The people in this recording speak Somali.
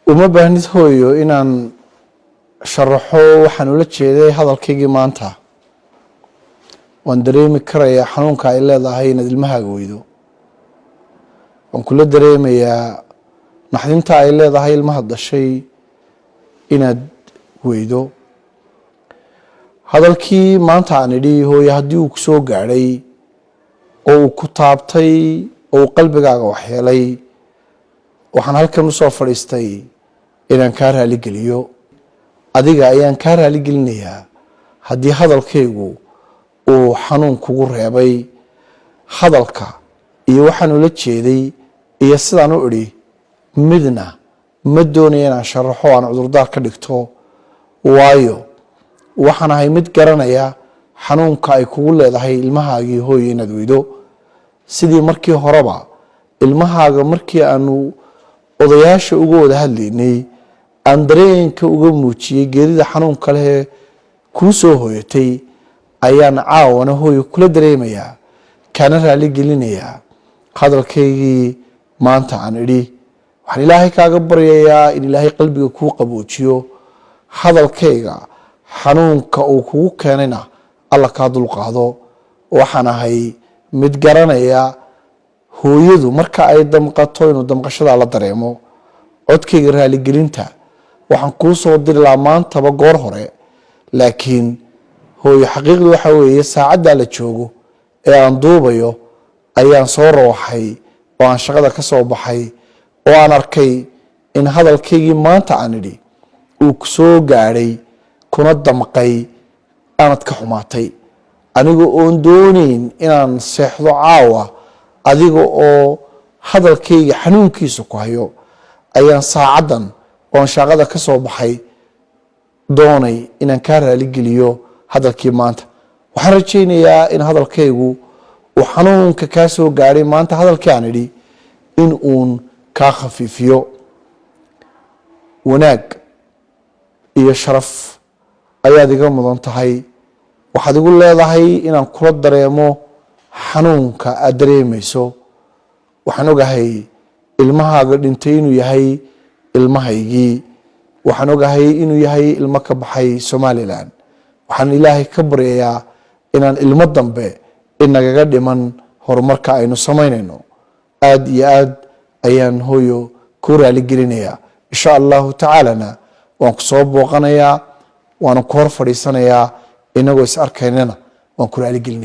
Uma baahnid, hooyo, inaan sharaxo waxaan ula jeeday hadalkaygii maanta. Waan dareemi karayaa xanuunka ay leedahay inaad ilmahaaga weydo. Waan kula dareemayaa naxdinta ay leedahay ilmaha dhashay inaad weydo. Hadalkii maanta aan idhi, hooyo, haddii uu kusoo gaadhay oo uu ku taabtay oo uu qalbigaaga waxyeelay, waxaan halkan usoo fadhiistay inaan kaa raaligeliyo. Adiga ayaan kaa raaligelinayaa haddii hadalkaygu uu xanuun kugu reebay. Hadalka iyo waxaan ula jeeday iyo sidaan u idhi midna ma doonaya inaan sharaxo, aan cudurdaar ka dhigto, waayo waxaan ahay mid garanaya xanuunka ay kugu leedahay ilmahaagii, hooyo, inaad weydo. Sidii markii horeba ilmahaaga markii aanu odayaasha uga wada hadlaynay aan dareenka uga muujiyey geerida xanuunka lehee kuu soo hooyatay, ayaan caawana, hooyo, kula dareemayaa, kaana raali gelinayaa hadalkaygii maanta aan idhi. Waxaan Ilaahay kaaga baryayaa in Ilaahay qalbiga kuu qaboojiyo, hadalkayga xanuunka uu kugu keenayna Alla kaa dulqaado. Waxaan ahay mid garanaya hooyadu marka ay damqato inuu damqashadaa la dareemo. Codkayga raaligelinta waxaan kuu soo diri lahaa maantaba goor hore, laakiin, hooyo, xaqiiqdu waxaa weeye saacaddaa la joogo ee aan duubayo ayaan soo rawaxay oo aan shaqada ka soo baxay oo aan arkay in hadalkaygii maanta aan idhi uu ku soo gaadhay kuna damqay, aanad ka xumaatay. Aniga oon doonayn inaan seexdo caawa adiga oo hadalkayga xanuunkiisa ku hayo, ayaan saacaddan oon shaqada ka soo baxay doonay inaan kaa raaligeliyo hadalkii maanta. Waxaan rajaynayaa in hadalkaygu uu xanuunka kaa soo gaadhay maanta hadalkii aan idhi in uun kaa khafiifiyo. Wanaag iyo sharaf ayaad iga mudan tahay. Waxaad igu leedahay inaan kula dareemo xanuunka aad dareemayso. Waxaan ogahay ilmahaaga dhintay inuu yahay ilmahaygii. Waxaan ogahay inuu yahay ilmo ka baxay Somaliland. Waxaan Ilaahay ka baryayaa inaan ilmo dambe inagaga dhiman horumarka aynu samaynayno. Aada iyo aad ayaan, hooyo, kuu raaligelinayaa. Insha Allahu tacaalana waan ku soo booqanayaa, waana ku hor fadhiisanayaa, inagoo is arkaynana waan ku raaligelinaya.